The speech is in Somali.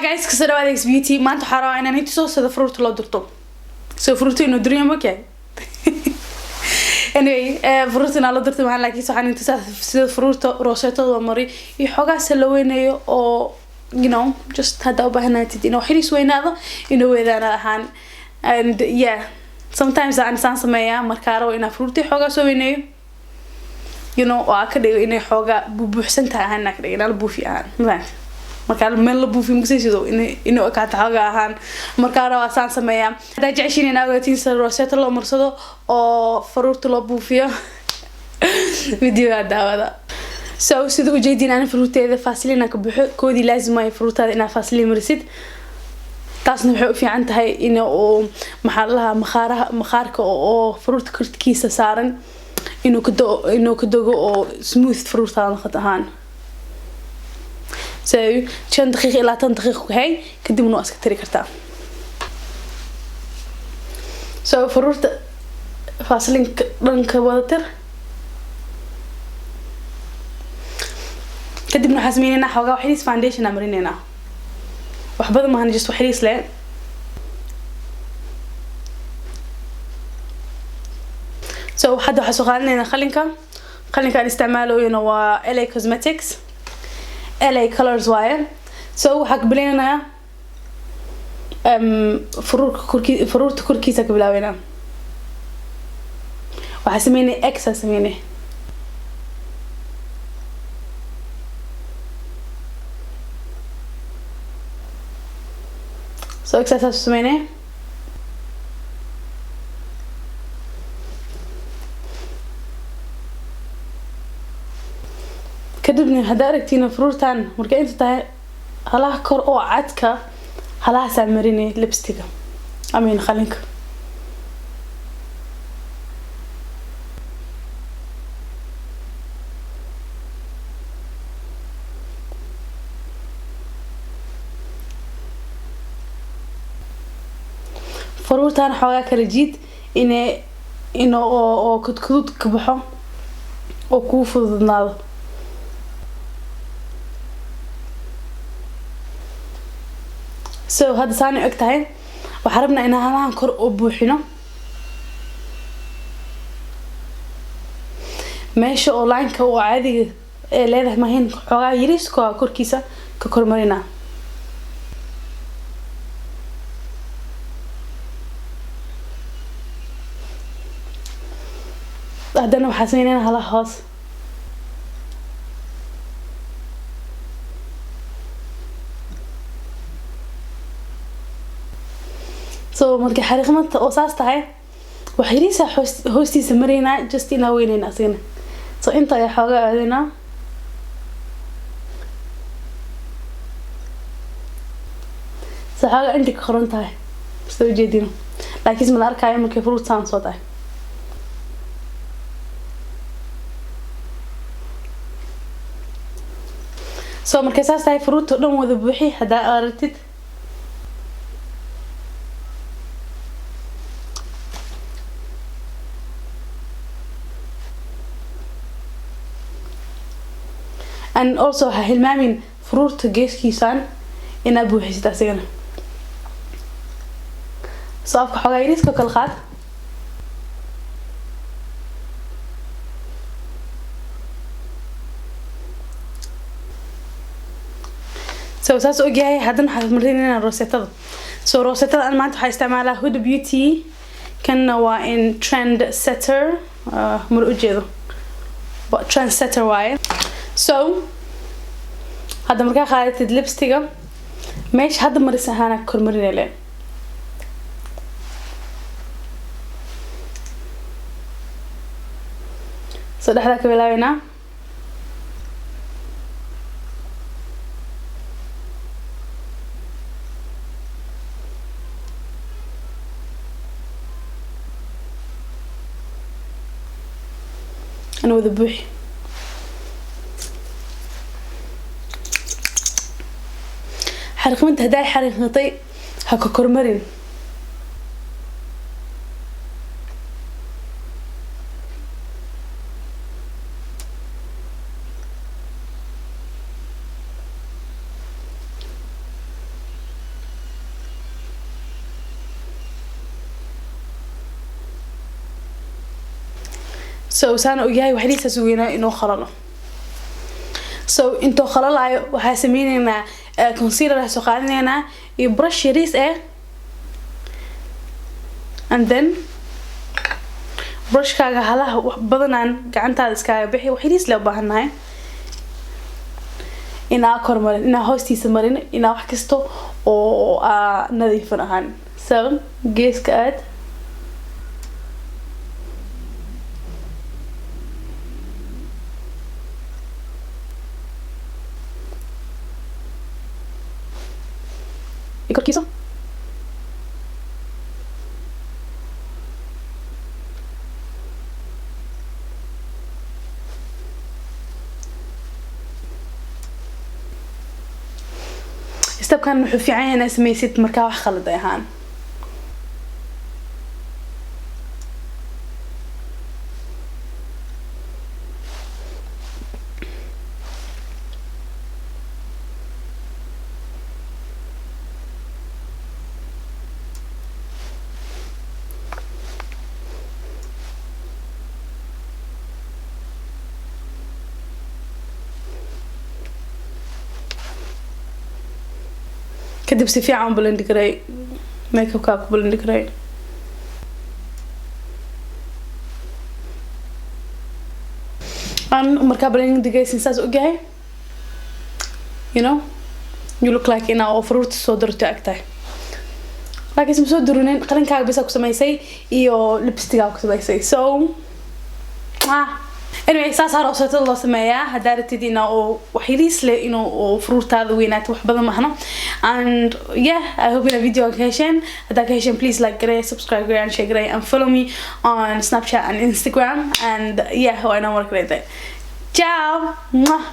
Guys, kusoo dhawaada X Beauty. Maanta waxaa rabaa inaan inta soo sida fruurta loo durto. So fruurta inuu duriyo ma kay. Anyway, fruurta inaa loo durto maxaa, laakiin waxaan inta sida fruurta roseetada loo mariyo iyo xoogaas la weynayo oo just hadda u baahanaatid inuu xiriis weynaado, inuu weydaana ahaan. And yeah, sometimes aan saan sameeyaa markaa rabo inaa fruurtii xoogaa soo weyneeyo, oo aan ka dhigo inay xoogaa buubuuxsan tahay ahaan, inaa ka dhigo inaa la buufi ahaan, ma markaa meel la buufi makasaysido inuu ekaato xoogaa ahaan. Markaa rabaa saan sameeyaa. Haddaa jeceshiin inaa ogaatiin sida roseto loo marsado oo faruurta loo buufiyo, videogaa daawada. So sida ujeediin, ana faruurteeda Vaseline ka buuxo koodii. Laazim waayo faruurtaada inaa Vaseline marisid. Taasna waxay u fiican tahay in uu, maxaa la dhahaa, maqaaraha, maqaarka oo faruurta korkiisa saaran inuu ka dogo oo smooth faruurtaada noqoto ahaan. So 5 daqiiqo ilaa 10 daqiiqo ku hay, kadibna waa iska tiri kartaa. So faruurta Vaseline-ka dhanka wada tir. Kadibna waxaa sameyneynaa xoogaa waxyariis foundation aa marineynaa. Wax badan maahan, just waxyariis le. So hadda waxaa soo qaadanaynaa qalinka. Qalinka aan isticmaalooyana waa LA Cosmetics, LA Colors waaye. So waxaa ka bileynayaa furuurka korki, faruurta korkiisa ka bilaabeynaa. Waxaa sameynay X aa sameynay. So X saas sameynay. Kadibna haddaa aragtiina faruurtan markay inta tahay halaha kor oo cadka halahaasaa marinay lipsticka, I mean qalinka. Faruurtan xoogaa kala jiid inay in oo kudkudud ka baxo oo kuu fududnaado. So hadda saanay og tahay. Waxaa rabnaa inaan halahan kor oo buuxino meesha oo line-ka oo caadiga ee leedahay mahin, xoogaa yariiska korkiisa ka kormarinaa. Haddana waxaa sameynayna halaha hoos. So markay xariiqmanta oo saas tahay, wax yariisa hoostiisa maraynaa, just inaa weynayna asigana. So inta ayaa xoogaa aadaynaa. So xoogaa inta ka qoran tahay sida ujeedino, laakiin mala arkaayo markay fruit saan soo tahay. So markay saas tahay, fruit oo dhan wada buuxi haddaa aragtid. And also ha hilmaamin furuurta geeskiisaan inaad buuxisid asigana. So afka xoogaa yariiska kala qaad. So saas ogyahay. Haddana waxaa marinaynaa rosetada. So rosetada an maanta waxaa isticmaalaa Huda Beauty. Kanna waa in Trend Setter, mar ujeedo Trend Setter waaye. So hadda markaa qaadatid lipsticka, meesha hadda maris ahaana kormarinay. So dhexdaa ka bilaabeynaa. Ana wada buuxi. Xariiqminta haddaa xariiqatay ha ka kormarin. So saana ogyahay, waxyariisaas weynaa inuu khalalo. So intuu khalalayo waxaa sameyneynaa concealer soo qaadanaynaa iyo brush yariis eh, and then brushkaaga halaha wax badanaan gacantaada iskaaga bixi. Wax yariis le u baahannahay inaa kor marin, inaa hoostiisa marin, inaa wax kasto oo aa nadiifan ahaan. So geeska aad iyo korkiisa. Stepkan wuxuu fiican yahay inaad sameysid markaa wax khalad ay ahaan. Kadib si fiican u blend garay, makeupkaa ku blend garay. Aan markaa blend gaysin saas ogyahay, you look like inaa oo faruurta soo darto ag tahay, laakiin ma soo durinin. Qalinkaaga bisa ku samaysay iyo lipstickaa ku samaysay. So anyway, saasaa rooseetada loo sameeyaa. Haddaa rabtid ina oo wax yariis leh inuu oo faruurtaada weynaato, wax badan mahno. And yeah, I hope ina video ka hesheen. Haddaa ka hesheen, please like garee, subscribe garee and share garee, and follow me on Snapchat and Instagram. And yeah, waa inaan markaleete. Ciao. Mwah.